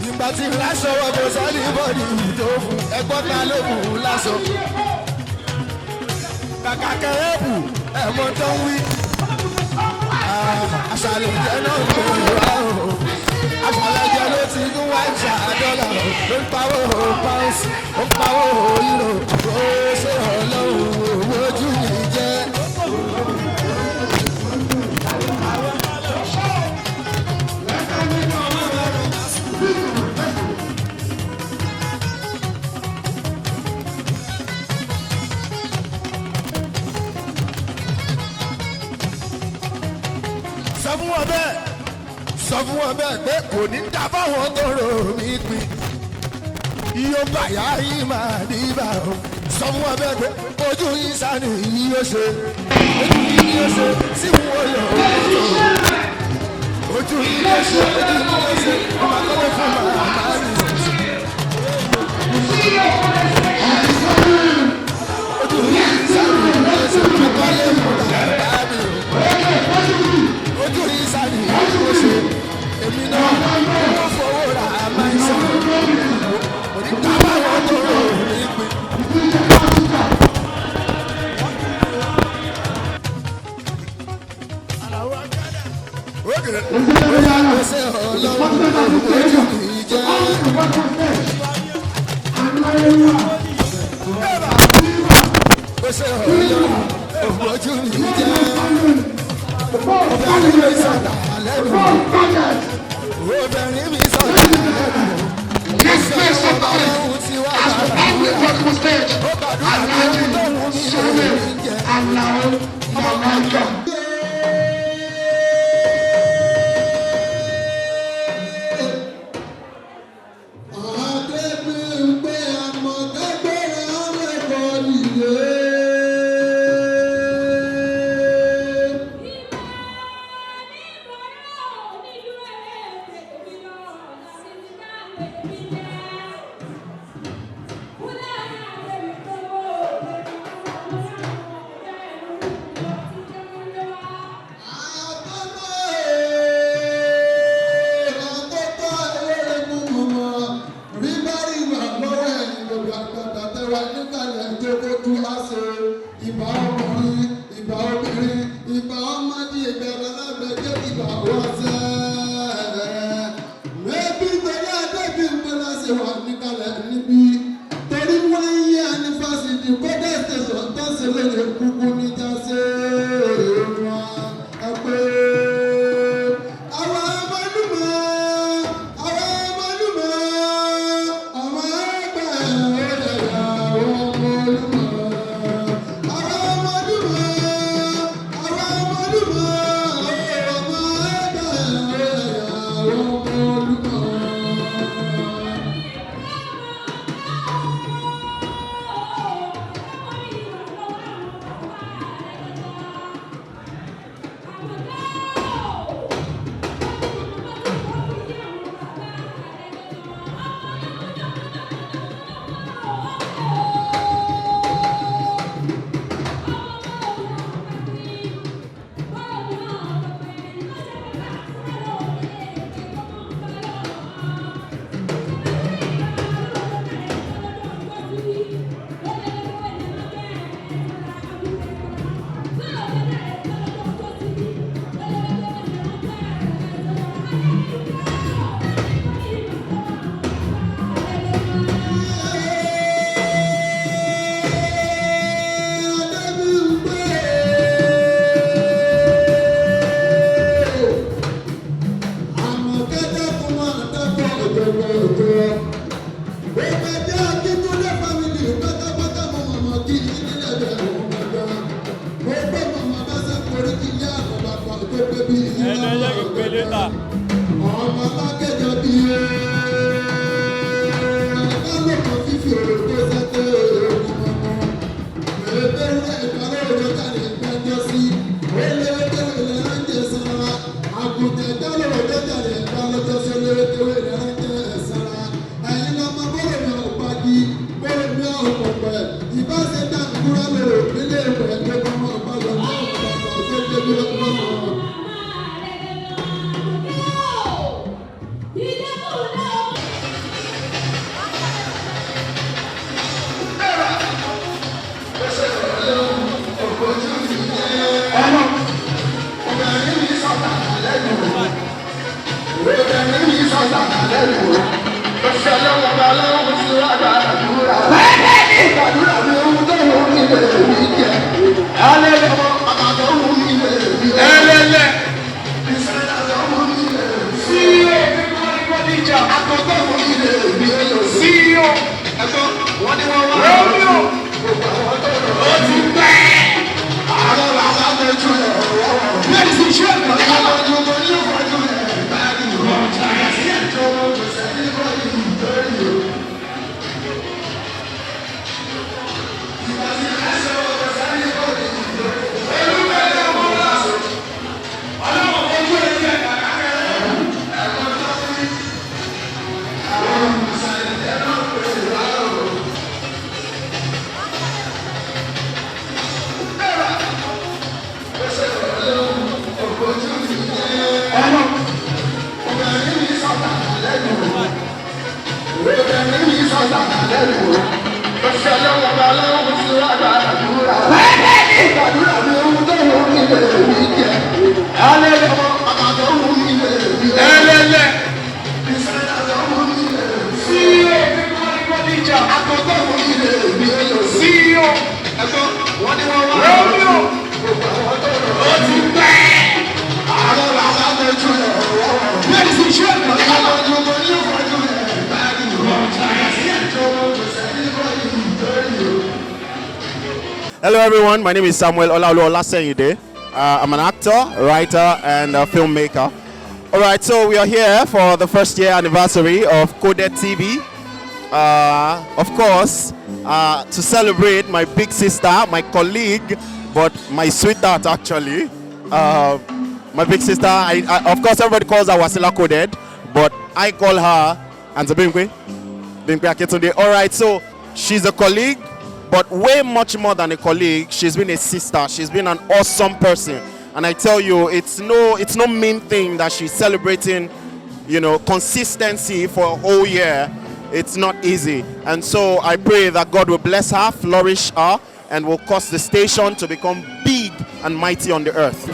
Ìgbà tí lásọ wọ kò sẹ́ni bọ́ọ̀dì tó fún ẹgbọ́n ta ló mú un lásọ. Kàkà kẹrẹ́bù ẹ̀mọ́ tó ń wí. Àṣàlẹ̀jẹ̀ náà kò wá o. Àṣàlẹ̀jẹ̀ ló ti ń wá ìṣà dọ́là o. Ló ń pawó o pounds, ó ń pawó o euro. Ó ṣe ọlọ́run owó ojú mi jẹ́. Sọ fún wọn bẹ́ẹ̀, sọ fún wọn bẹ́ẹ̀ pé kò ní dá fáwọn tó rò mí pin. Iyo bàyá yìí máa ní bá o. Sọ fún wọn bẹ́ẹ̀ pé ojú yìí sani yìí ó ṣe, ojú yìí yóò ṣe tí wọn yọ ọ́. Ojú yìí yóò ṣe, ojú yìí yóò ṣe, ọmọ akọ́lé fún màmá mi. Ojú yìí sani yóò ṣe, ọmọ akọ́lé fún bàbá mi. Ojú yìí sani yóò ṣe, èmi náà wọ́n fowó ra máa ń sọ. Oníkàbáwọ̀ tó rò mí pin. Ókè, bóyá kò ṣe ọlọ́run ojú mi jẹ́. Kò ṣe ọlọ́run ojú mi jẹ́. Obìnrin mi sọ̀tà lẹ́nu. Obìnrin mi sọ̀tà lẹ́nu. Let's play somebody Ọlọ́run ti wá as we bàbá. all welcome stage. Ó gbàdúrà pé ohun tó wù mí lè Alhaji mí jẹ. Alao Malaika. Adébímpé àmọ̀tẹ́gbẹ̀rẹ̀ ọlẹ́kọ̀ọ́ nìyé. Ìbà ọkùnrin, ìbà obìnrin, ìbà ọmọdé, ìbà alábẹ́jẹ́, ìbà wọ́sẹ̀. Mẹ́bí torí Adébímpé láti wà níkàlẹ̀ níbí. Torí wọ́n ń yé anifásitì kódà tẹ̀sán tẹ̀sán lóye kúkú níjà sí wọn. Ẹ pé àwọn ọmọlúmọ̀, àwọn ọmọlúmọ̀, àwọn ẹgbẹ́ ẹ̀rọ àwọn ọmọlúmọ̀. Àwọn ọmọlúmọ̀, àwọn ọmọlúmọ̀, ọmọ ẹgbẹ́ ẹ̀rọ àwọn ọmọlúmọ̀. Ẹnu ẹ jẹ́ kí n pè létà. Ọmọ alákẹ́jọ bí ẹ̀ẹ́dẹ́gbẹ̀rún fífi òrògbó sẹ́tẹ̀ ogun mọ́mọ́. Ẹ̀ẹ́dẹ́gbẹ̀rún ìdárò òjò tàbí ìgbẹ́jọ́ sí. Ẹ̀ẹ́dẹ́gbẹ̀rún ìlẹ́rìndẹ̀ sanra. Àgùntàn ìdárò òjò tàbí ìgbàlójọ́ sí ẹ̀ẹ́dẹ́gbẹ̀rún ìlẹ́rìndẹ̀ sanra. Ẹ̀yin lọ́mọ bọ́lọ̀ mi ò pagi, bọ́lọ̀ mi ò pọ̀pẹ̀. Ìbáṣe dàgbúrà lòrò nílé ìwẹ̀ ẹ̀ẹ́dẹ́gbẹ̀rún ọ̀gbọ́n lẹ́nu o. Oṣù ọlọ́wọ́ bá lọ́wọ́ sí wá gbàdúrà. Gbàdúrà mi ohun tó wù mí lè mí jẹ. Ẹlẹ́lẹ́ bàbá tó wù mí lè mí jẹ. Ẹlẹ́lẹ́. Ìṣẹ̀lẹ̀ tó wù mí lè mí CEO. Àkọ́kọ́ wù mí lè mí lò. CEO. Ẹ̀gbọ́n wọ́n ní wọ́n wá. Romeo. Gbogbo àwọn tó lọ. Ó ti pẹ́. Àwọn bàbá mojú ẹ̀ wọ́n. Ladies and gentlemen. Àwọn ojú mo ní ìfọ̀jú ẹ̀ báyìí o. Sí ẹ̀jọ̀ wọn kò sẹ́ni bọ́ọ̀lì lórí o. Obìnrin mi sọ̀tà lẹ́nu o. Obìnrin mi sọ̀tà lẹ́nu o. Oṣù ọlọ́wọ́ bá lọ́wọ́ sí wá gbàdúrà. Gbàdúrà mi ohun tó wù mí lè mí jẹ. Ẹlẹ́lẹ́. Bàbá tó wù mí lè mí jẹ. Ẹlẹ́lẹ́. Ìṣẹ̀lẹ̀ tó wù mí lè mí CEO. Àkọ́kọ́ wù mí lè mí lò. CEO. Ẹ̀gbọ́n wọ́n ní wọ́n wá. Romeo. Gbogbo àwọn tó lọ. Ó ti pẹ́. Àwọn bàbá mojú ẹ̀ wọ́n. Ladies and gentlemen. Àwọn ojú mo ní ìfọ̀jú ẹ̀ báyìí o. Sí ẹ̀jọ̀ wọn kò sẹ́ni bọ́ọ̀lì lórí o. Hello, everyone. My name is Samuel Olaolu Olaseyinde. I'm an actor, writer, and a filmmaker. All right, so we are here for the first year anniversary of Coded TV. Of course, to celebrate my big sister, my colleague, but my sweetheart, actually. My big sister, of course, everybody calls her Wasila Coded, but I call her Auntie Bimpe. Bimpe Akintunde. All right, so she's a colleague, but way much more than a colleague. She's been a sister. She's been an awesome person. And I tell you, it's no mean thing that she's celebrating consistency for a whole year. It's not easy. And so I pray that God will bless her, flourish her, and will cause the station to become big and mighty on the earth.